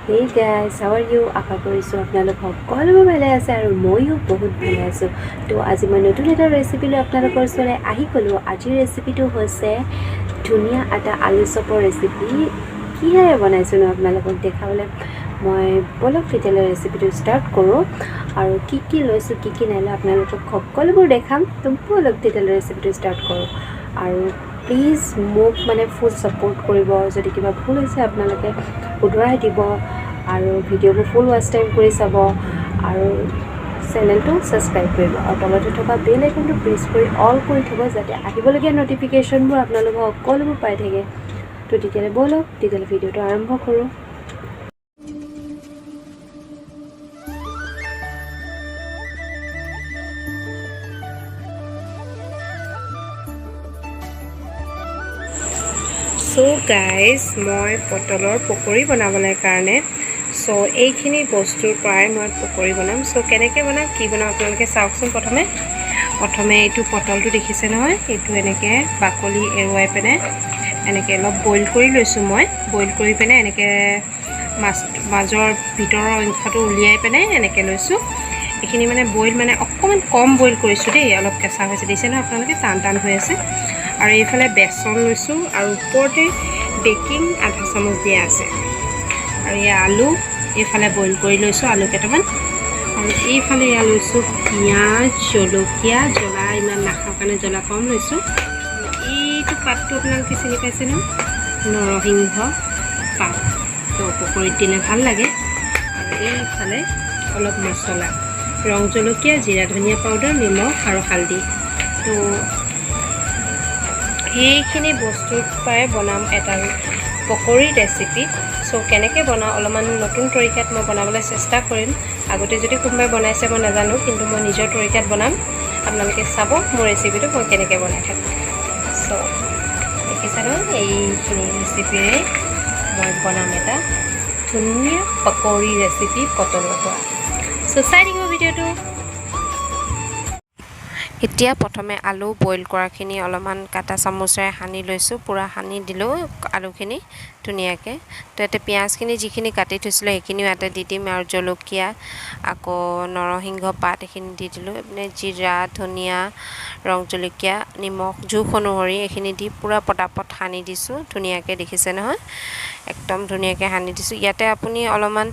Hey guys, how are you? আশা কৰিছোঁ আপোনালোক সকলোবোৰ ভালে আছে আৰু ময়ো বহুত ভালে আছোঁ। তো আজি মই নতুন এটা ৰেচিপি লৈ আপোনালোকৰ ওচৰলৈ আহি গ'লোঁ। আজিৰ ৰেচিপিটো হৈছে ধুনীয়া এটা আলু চপৰ ৰেচিপি। কিহেৰে বনাইছোঁ ন আপোনালোকক দেখাবলৈ মই। ব'লক তেতিয়াহ'লে ৰেচিপিটো ষ্টাৰ্ট কৰোঁ আৰু কি কি লৈছোঁ, কি কি নাই লোৱা, আপোনালোকক সকলোবোৰ দেখাম। তো ব'লক তেতিয়াহ'লে ৰেচিপিটো ষ্টাৰ্ট কৰোঁ। আৰু প্লিজ মোক মানে ফুল ছাপোৰ্ট কৰিব। যদি কিবা ভুল হৈছে, আপোনালোকে শুধৰাই দিব আৰু ভিডিঅ'বোৰ ফুল ৱাচ টাইম কৰি চাব আৰু চেনেলটো ছাবস্ক্ৰাইব কৰিব আৰু তলতে থকা বেল আইকনটো প্ৰেছ কৰি অল কৰি থ'ব, যাতে আহিবলগীয়া ন'টিফিকেশ্যনবোৰ আপোনালোকে সকলোবোৰ পাই থাকে। তো তেতিয়াহ'লে ব'লক, তেতিয়াহ'লে ভিডিঅ'টো আৰম্ভ কৰোঁ। চ' গাইজ, মই পটলৰ পকৰি বনাবলৈ কাৰণে এইখিনি বস্তুৰ পৰাই মই পকৰি বনাম। চ' কেনেকৈ বনাম, কি বনাম, আপোনালোকে চাওকচোন। প্ৰথমে প্ৰথমে এইটো পটলটো দেখিছে নহয়? এইটো এনেকৈ বাকলি এৰুৱাই পিনে এনেকৈ অলপ বইল কৰি লৈছোঁ মই। বইল কৰি পিনে এনেকৈ মাজৰ ভিতৰৰ অংশটো উলিয়াই পিনে এনেকৈ লৈছোঁ। এইখিনি মানে বইল মানে অকণমান কম বইল কৰিছোঁ দেই, অলপ কেঁচা হৈছে। দিছে নহয় আপোনালোকে, টান টান হৈ আছে। আৰু এইফালে বেচন লৈছোঁ আৰু ওপৰতে বেকিং আধা চামুচ দিয়া আছে। আৰু এয়া আলু এইফালে বইল কৰি লৈছোঁ আলু কেইটামান। আৰু এইফালে এয়া লৈছোঁ পিঁয়াজ, জলকীয়া। জ্বলা ইমান নাখাওঁ কাৰণে জ্বলা কম লৈছোঁ। এইটো পাতটো আপোনালোকে চিনি পাইছে ন? নৰসিংহ পাত। তো পকৰীত দিলে ভাল লাগে। আৰু এইফালে অলপ মছলা, ৰং জলকীয়া, জিৰা, ধনিয়া পাউডাৰ, নিমখ আৰু হালধি। তো সেইখিনি বস্তুৰ পৰাই বনাম এটা পকৰীৰ ৰেচিপি। চ' কেনেকৈ বনাওঁ, অলপমান নতুন তৰিকাত মই বনাবলৈ চেষ্টা কৰিম। আগতে যদি কোনোবাই বনাইছে মই নাজানো, কিন্তু মই নিজৰ তৰিকাত বনাম। আপোনালোকে চাব মোৰ ৰেচিপিটো মই কেনেকৈ বনাই থাকোঁ। চ' দেখিছে নহয়, এইখিনি ৰেচিপিৰে মই বনাম এটা ধুনীয়া পকৰী ৰেচিপি পটলৰ পৰা। চ' চাই থাকিব ভিডিঅ'টো। এতিয়া প্ৰথমে আলু বইল কৰাখিনি অলপমান কাটা চামুচেৰে সানি লৈছোঁ। পূৰা সানি দিলোঁ আলুখিনি ধুনীয়াকৈ। তো ইয়াতে পিঁয়াজখিনি যিখিনি কাটি থৈছিলোঁ, সেইখিনিও ইয়াতে দি দিম আৰু জলকীয়া, আকৌ নৰসিংহ পাত এইখিনি দি দিলোঁ। এইপিনে জিৰা, ধনিয়া, ৰং জলকীয়া, নিমখ জোখ অনুসৰি এইখিনি দি পূৰা পটাপট সানি দিছোঁ ধুনীয়াকৈ। দেখিছে নহয়, একদম ধুনীয়াকৈ সানি দিছোঁ। ইয়াতে আপুনি অলপমান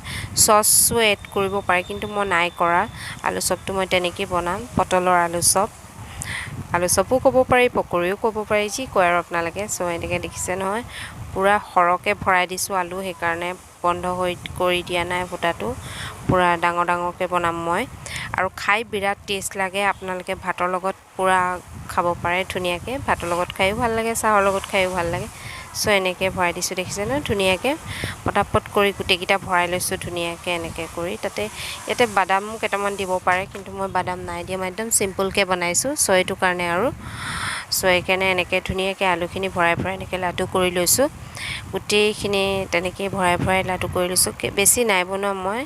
চচো এড কৰিব পাৰে, কিন্তু মই নাই কৰা। আলু চপটো মই তেনেকেই বনাম। পটলৰ আলু চপ, আলু চপো ক'ব পাৰি, পকৰীও ক'ব পাৰি, যি কয় আৰু আপোনালোকে। চ' এনেকৈ দেখিছে নহয়, পূৰা সৰহকৈ ভৰাই দিছোঁ আলু, সেইকাৰণে বন্ধ হৈ কৰি দিয়া নাই ফুটাটো। পূৰা ডাঙৰ ডাঙৰকৈ বনাম মই আৰু খাই বিৰাট টেষ্ট লাগে। আপোনালোকে ভাতৰ লগত পূৰা খাব পাৰে ধুনীয়াকৈ। ভাতৰ লগত খায়ো ভাল লাগে, চাহৰ লগত খায়ো ভাল লাগে। চ' এনেকৈ ভৰাই দিছোঁ, দেখিছে নহয়? ধুনীয়াকৈ পটাপট কৰি গোটেইকেইটা ভৰাই লৈছোঁ ধুনীয়াকৈ এনেকৈ কৰি। তাতে ইয়াতে বাদামো কেইটামান দিব পাৰে, কিন্তু মই বাদাম নাই দিয়া। মই একদম চিম্পুলকৈ বনাইছোঁ। চ' এইটো কাৰণে আৰু চ' সেইকাৰণে এনেকৈ ধুনীয়াকৈ আলুখিনি ভৰাই ভৰাই এনেকৈ লাডু কৰি লৈছোঁ। গোটেইখিনি তেনেকেই ভৰাই ভৰাই লাডু কৰি লৈছোঁ। বেছি নাই বনোৱা মই,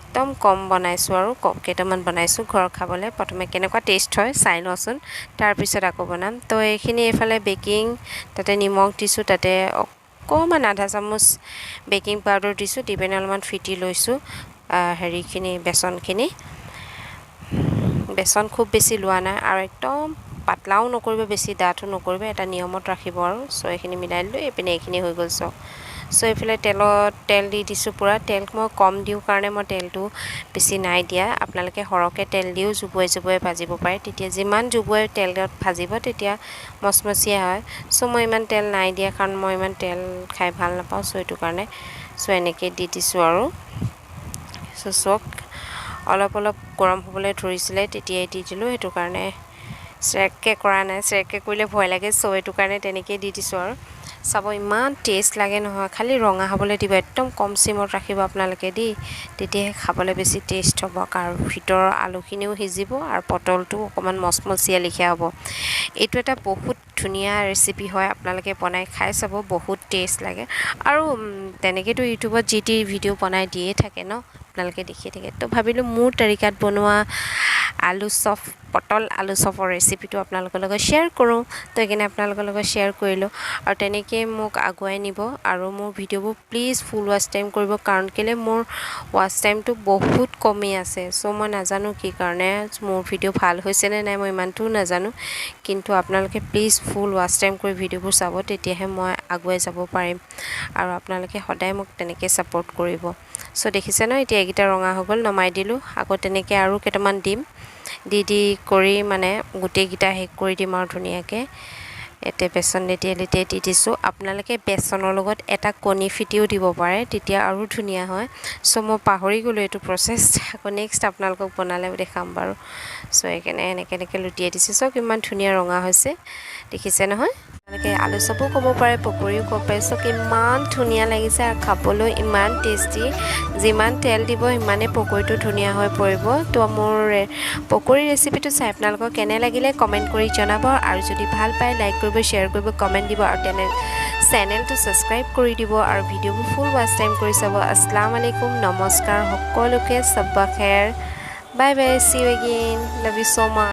একদম কম বনাইছোঁ আৰু কেইটামান বনাইছোঁ ঘৰত খাবলৈ। প্ৰথমে কেনেকুৱা টেষ্ট হয় চাই লওঁচোন, তাৰপিছত আকৌ বনাম। তো এইখিনি এইফালে বেকিং, তাতে নিমখ দিছোঁ, তাতে অকণমান আধা চামুচ বেকিং পাউডাৰ দিছোঁ। দি পিনে অলপমান ফিটি লৈছোঁ হেৰিখিনি, বেচনখিনি। বেচন খুব বেছি লোৱা নাই আৰু একদম পাতলাও নকৰিব, বেছি ডাঠো নকৰিব, এটা নিয়মত ৰাখিব। আৰু চ' এইখিনি মিলাই দিলোঁ। এইপিনে এইখিনি হৈ গ'ল চাওক। চ' এইফালে তেলত তেল দি দিছোঁ পূৰা। তেল মই কম দিওঁ কাৰণে মই তেলটো বেছি নাই দিয়া। আপোনালোকে সৰহকৈ তেল দিও জুবুৱাই জুবুৱাই ভাজিব পাৰে। তেতিয়া যিমান জুবুৱাই তেলত ভাজিব, তেতিয়া মচমচীয়া হয়। চ' মই ইমান তেল নাই দিয়া, কাৰণ মই ইমান তেল খাই ভাল নাপাওঁ। চ' এইটো কাৰণে চ' এনেকৈ দি দিছোঁ। আৰু চ' চাওক, অলপ অলপ গৰম হ'বলৈ ধৰিছিলে, তেতিয়াই দি দিলোঁ। সেইটো কাৰণে চেৰেককৈ কৰা নাই, চেৰেককৈ কৰিলে ভয় লাগে। চ' এইটো কাৰণে তেনেকেই দি দিছোঁ। আৰু চাব, ইমান টেষ্ট লাগে নহয়। খালি ৰঙা হ'বলৈ দিব, একদম কম চিমত ৰাখিব আপোনালোকে দেই, তেতিয়াহে খাবলৈ বেছি টেষ্ট হ'ব আৰু ভিতৰৰ আলুখিনিও সিজিব আৰু পটলটো অকণমান মচমচীয়া লেখীয়া হ'ব। এইটো এটা বহুত ধুনীয়া ৰেচিপি হয়, আপোনালোকে বনাই খাই চাব, বহুত টেষ্ট লাগে। আৰু তেনেকৈতো ইউটিউবত যি টি ভিডিঅ' বনাই দিয়ে থাকে ন। আপোনালোকে দেখিয়ে থাকে। তো ভাবিলোঁ মোৰ তৰিকাত বনোৱা আলু চপ, পটল আলু চপৰ ৰেচিপিটো আপোনালোকৰ লগত শ্বেয়াৰ কৰোঁ। তো সেইকাৰণে আপোনালোকৰ লগত শ্বেয়াৰ কৰিলোঁ আৰু তেনেকৈয়ে মোক আগুৱাই নিব। আৰু মোৰ ভিডিঅ'বোৰ প্লিজ ফুল ৱাচ টাইম কৰিব, কাৰণ কেলৈ মোৰ ৱাচ টাইমটো বহুত কমি আছে। চ' মই নাজানো কি কাৰণে, মোৰ ভিডিঅ' ভাল হৈছেনে নাই মই ইমানটোও নাজানো, কিন্তু আপোনালোকে প্লিজ ফুল ৱাচ টাইম কৰি ভিডিঅ'বোৰ চাব, তেতিয়াহে মই আগুৱাই যাব পাৰিম আৰু আপোনালোকে সদায় মোক তেনেকৈ ছাপোৰ্ট কৰিব। চ' দেখিছে ন, এতিয়া এইকেইটা ৰঙা হৈ গ'ল, নমাই দিলোঁ। আকৌ তেনেকৈ আৰু কেইটামান দিম, দি দি কৰি মানে গোটেইকেইটা শেষ কৰি দিম আৰু ধুনীয়াকৈ। ইয়াতে বেচন লেটিয়াই লেটিয়াই দি দিছোঁ। আপোনালোকে বেচনৰ লগত এটা কণী ফিটিও দিব পাৰে, তেতিয়া আৰু ধুনীয়া হয়। চ' মই পাহৰি গ'লোঁ এইটো প্ৰচেছ, আকৌ নেক্সট আপোনালোকক বনালে দেখাম বাৰু। চ' সেইকাৰণে এনেকৈ এনেকৈ লুটিয়াই দিছোঁ। চাওক ইমান ধুনীয়া ৰঙা হৈছে, দেখিছে নহয়? আপোনালোকে আলু চপো ক'ব পাৰে, পকৰীও ক'ব পাৰে। চাওক ইমান ধুনীয়া লাগিছে আৰু খাবলৈ ইমান টেষ্টি। যিমান তেল দিব সিমানেই পকৰীটো ধুনীয়া হৈ পৰিব। তো মোৰ পকৰী ৰেচিপিটো চাই আপোনালোকক কেনে লাগিলে কমেণ্ট কৰি জনাব, আৰু যদি ভাল পায় লাইক কৰিব, শ্বেয়াৰ কৰিব, কমেণ্ট দিব আৰু তেনে চেনেলটো ছাবস্ক্ৰাইব কৰি দিব আৰু ভিডিঅ'বোৰ ফুল ৱাচ টাইম কৰি চাব। আসসালামু আলাইকুম, নমস্কাৰ সকলোকে, صباح الخير, bye bye, see you again, love you so much.